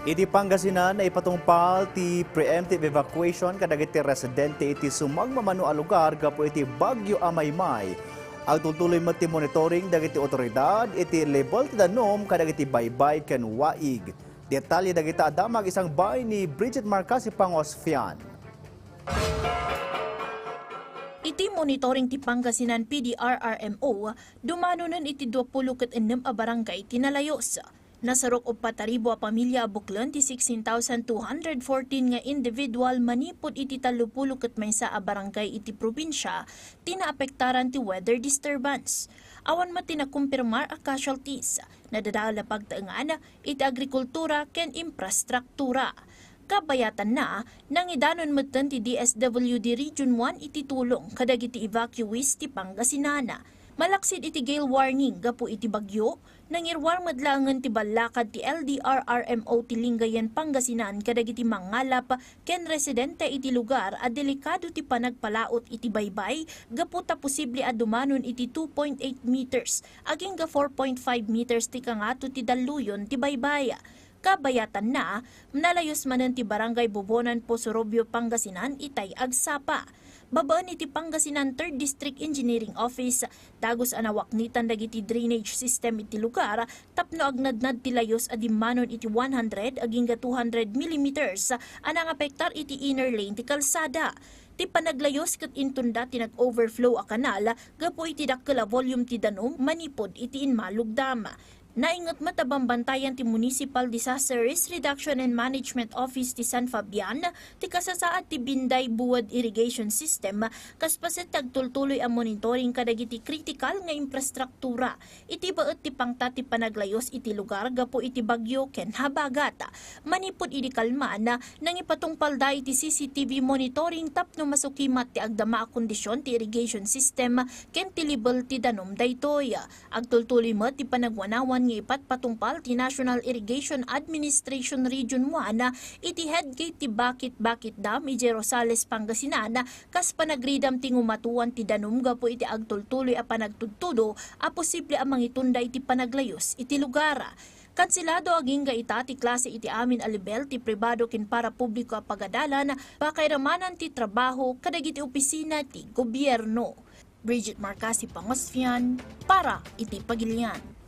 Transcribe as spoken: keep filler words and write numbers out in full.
Iti Pangasinan, naipatungpal ti preemptive evacuation kadagiti residente iti sumagmamano a lugar gapu iti Bagyo a Maymay. Agtultuloy met ti monitoring dagiti otoridad iti level ti danum kadagiti baybay ken waig. Detalye dagita a damag isangbay ni Bridget Marcasi Pangosfian. Iti monitoring ti Pangasinan P D R R M O, dumanonen iti duapulo ket ennem a barangay ti nalayos. Nasarok uppat a ribu a pamilia a buklen ti sixteen thousand two hundred fourteen nga individual manipud iti tallopulo ket maysa a barangay iti probinsia ti naapektaran ti weather disturbance. Awan met ti nakumpirmar a casualties. Nadadael a pagtaengan iti agrikultura ken infrastruktura. Kabayatanna, nangidanon metten ti D S W D Region one iti tulong kadagiti evacuees ti Pangasinan. Malaksid iti gale warning gapu iti bagyo, nangiruar met laengen ti ballakad ti L D R R M O ti Lingayen Pangasinan kadagiti mangalap ken residente iti lugar a delikado ti panagpalaot iti baybay gapu ta posible a dumanon iti two point eight meters agingga four point five meters ti kangato ti dalluyon ti baybay. Kabayatanna, nalayos manen ti Barangay Bubonan, Poso Rubio, Pangasinan, itay agsapa. Babaen iti Pangasinan Third District Engineering Office, dagus a nawaknitan dagiti drainage system iti lugar tapno agnadnad ti layos a dimmanon iti one hundred agingga two hundred millimeters a nangapektar iti inner lane ti kalsada. Ti panaglayos ket intunda ti nag-overflow a kanal gapu iti dakkel a volume ti danum manipud iti Inmalog Dam. Nainget met a bambantayan ti Municipal Disaster Risk Reduction and Management Office ti San Fabian ti kasasaad ti Binday Buwad Irrigation System kas paset ti agtultuloy a monitoring kadagiti kritikal nga infrastruktura iti baet ti pangta ti panaglayos iti lugar gapu iti bagyo ken habagat. Manipud idi kalman, nangipatungpalda iti C C T V monitoring tapno masukimat ti agdama a kondisyon ti irrigation system ken ti level ti danum daytoy. Agtultuloy met ti panagwanawan nga ipatpatungpal ti National Irrigation Administration Region one iti head gate ti Bakit-Bakit Dam idiay Rosales, Pangasinan, kas panagridam ti ngumatuan ti danum gapu iti agtultuloy a panagtudtudo a posible a mangitunda iti panaglayos iti lugar. Kanselado agingga ita ti klase iti amin a lebel ti pribado ken parapubliko a pagadalan, pakairamanan ti trabaho kadagiti opisina ti gobierno. Bridget Marcasi Pangosfian para iti Pagilian.